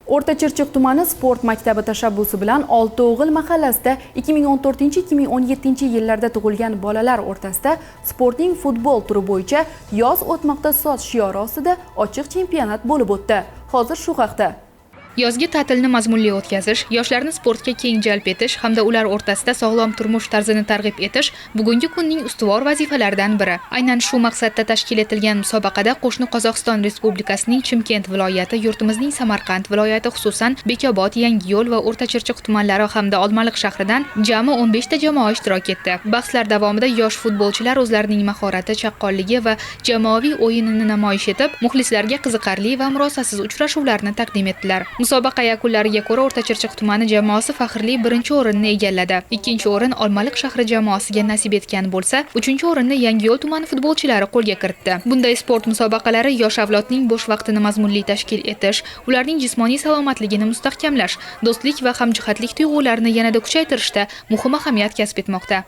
O'rta Chirchiq tumani sport maktabi tashabbusi bilan Oltio'g'il mahallasida 2014-2017 yillarda tug'ilgan bolalar o'rtasida sportning futbol turi bo'yicha "Yoz o'tmoqda soz" shiori ostida ochiq chempionat bo'lib o'tdi. Hozir shu haqda. Yozgi ta'tilni mazmunli o'tkazish, yoshlarni sportga keng jalb etish hamda ular o'rtasida sog'lom turmush tarzini targ'ib etish bugungi kunning ustuvor vazifalaridan biri. Aynan shu maqsadda tashkil etilgan musobaqada qo'shni Qozog'iston Respublikasining Chimkent viloyati, yurtimizning Samarqand viloyati, xususan Bekobod, Yangiyo'l va O'rta Chirchiq tumanlari hamda Olmaliq shahridan jami 15 ta jamoa ishtirok etdi. Bahslar davomida yosh futbolchilar o'zlarining mahorati, chaqqonligi va jamoaviy o'yinini namoyish etib, muxlislarga qiziqarli va murosasiz uchrashuvlarni taqdim etdilar. Musobaqa yakunlariga ko'ra, O'rta Chirchiq tumani jamoasi faxrli birinchi o'rinni egalladi. Ikkinchi o'rin Olmaliq shahri jamoasiga nasib etgan bo'lsa, uchinchi o'rinni Yangiyo'l tumani futbolchilari qo'lga kiritdi. Bunday sport musobaqalari yosh avlodning bo'sh vaqtini mazmunli tashkil etish, ularning jismoniy salomatligini mustahkamlash, do'stlik va hamjihatlik tuyg'ularini yanada kuchaytirishda muhim ahamiyat kasb etmoqda.